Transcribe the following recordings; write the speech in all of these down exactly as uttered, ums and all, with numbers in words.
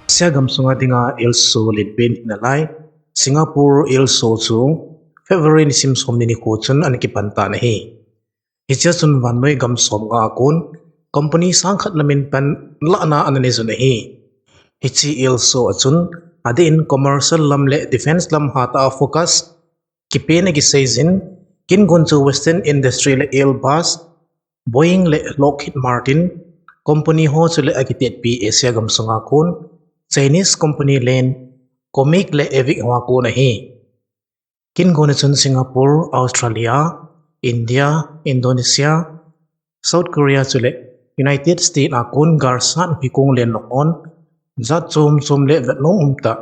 Asia gamsunga dinga air show lenpen hinalai Singapore Air Show chu February nisim somni nikho chun ana kipan tan ahi. Hichea chun vannoi gam somnga a kon company sangkhat lamin panlahna ana nei jun ahi. Hiche air show a chun adeh in commercial lam le defence lam hatah a focus kipen akisei jin, kin gon chu Western Industry le Airbus, Boeing le Lockheed Martin company ho chule akitetpi Asia gamsunga kon Chinese company len Comac le Avic hoa kon ahi. Kin gon a chun Singapore, Australia, India, Indonesia, South Korea chule United States a kon galsat huikong len lou hon jat chom chom le vetnom umtah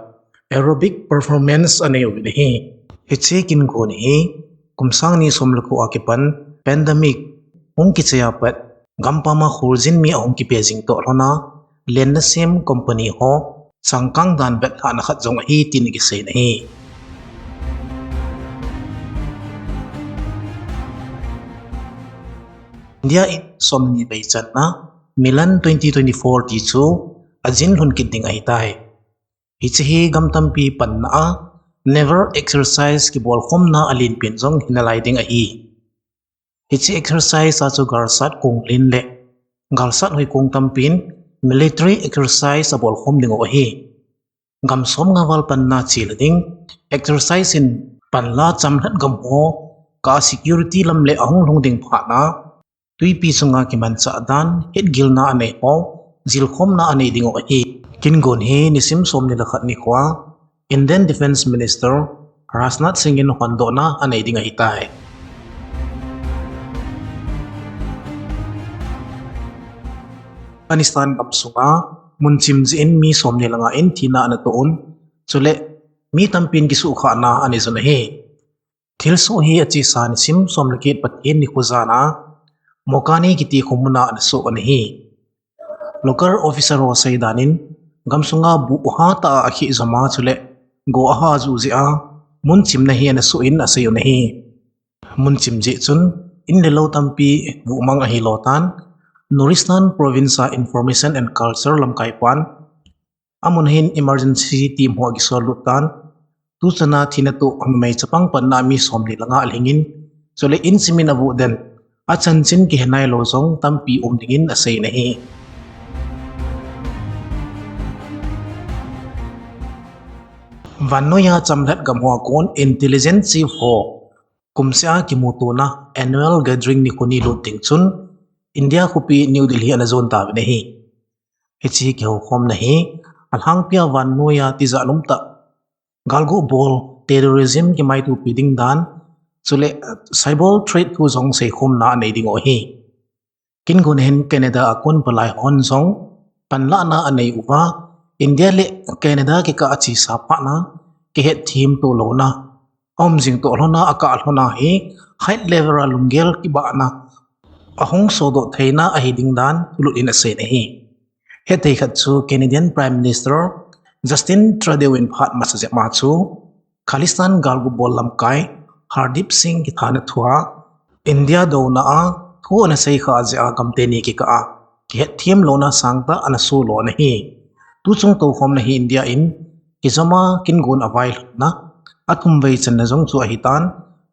aerobic performance anei uvin ahi. Hiche kin gon hi kum sang ni som le ko a kipan pandemic hung kichai a pat gampam a kholjin mi ahung kipe jing toh lhona lenna sem company ho changkang dan vetlhahna khat jong ahi tin kisei in ahi. India in somni vei channa Milan twenty twenty-four ti chu ajin lhun kit ding ahitai. Hiche hi gam tampi panna a never exercise kibolkhomna alenpen jong hinalai ding ahi. Hiche exercise a chu galsat kong len le galsat huikong tampin military exercise abolkhom dingu ahi. Gam somnga val panna chela ding exercise in panla chamlhat gam ho ka security lam le ahung lhung ding phatna twipi chunga kimanchah dan hetgilna anei ho jilkhomna anei dingu ahi. Kin gon hi nisim somni le khat nikhoa Indian Defence Minister Rajnath Singh in hondohna anei ding ahitai. Afghanistan gamsunga munchim jeh in mi somni le nga in thina ana toh un, chule mi tampin kisuhkhahna anei jun ahi. Thilsoh hi achesa nisim som le get Pathen nikho jana Mokani kiti khomun a ana soh ana hi. Local officer ho seidan in gamsunga buh hatah a akhih joma chule go aha juh jeh a munchimna hi ana soh in asei un ahi. Munchim jeh chun in le lou tampi vuhmang ahilou tan, Nuristan Province a Information and Culture lamkai pan amun hin emergency team ho akisol lut tan, tuchana thina toh numei chapang panna mi somni le nga alhingin, chule insimin avuh den, achanchin kihe nailou jong tampi um dingin asei in ahi. Vannoiya chamlhat gam hoa kon intelligence chief ho kumseh a kimutona annual gathering nikho ni lut ding chun India khopi New Delhi ana jon tauvin ahi. Hiche kihoukhomna hi alhangpia vannoiya tijat umtah galguh bol, terrorism kimaitopi ding dan, chule cyber threat thu jong seikhomna anei dingu ahi. Kin gon hin Canada a kon palai hon jong panlahna anei uva, India le Canada kikah a chesa phatna kihetthem toh louna aum jing toh lhona akah lhona hi high level a lunggel kibahna ahung sodoh theina ahi ding dan thulut in asei in ahi. Hetthei khat chu Canadian Prime Minister Justin Trudeau in phat masa jep ma chu Khalistan galguh bol lamkai Hardeep Singh kithana thua India douna a thu ana seikhah jeh a gamteni kikah a kihetthem louna sangtah ana sohlo ana hi. Tuchung toukhomna hi India in kijoma kin gon availhunna athumvei channa jong chu ahitan,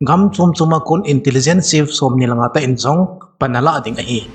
gam chom choma kon intelligence chief somni le nga tah in jong pan alah ding ahi.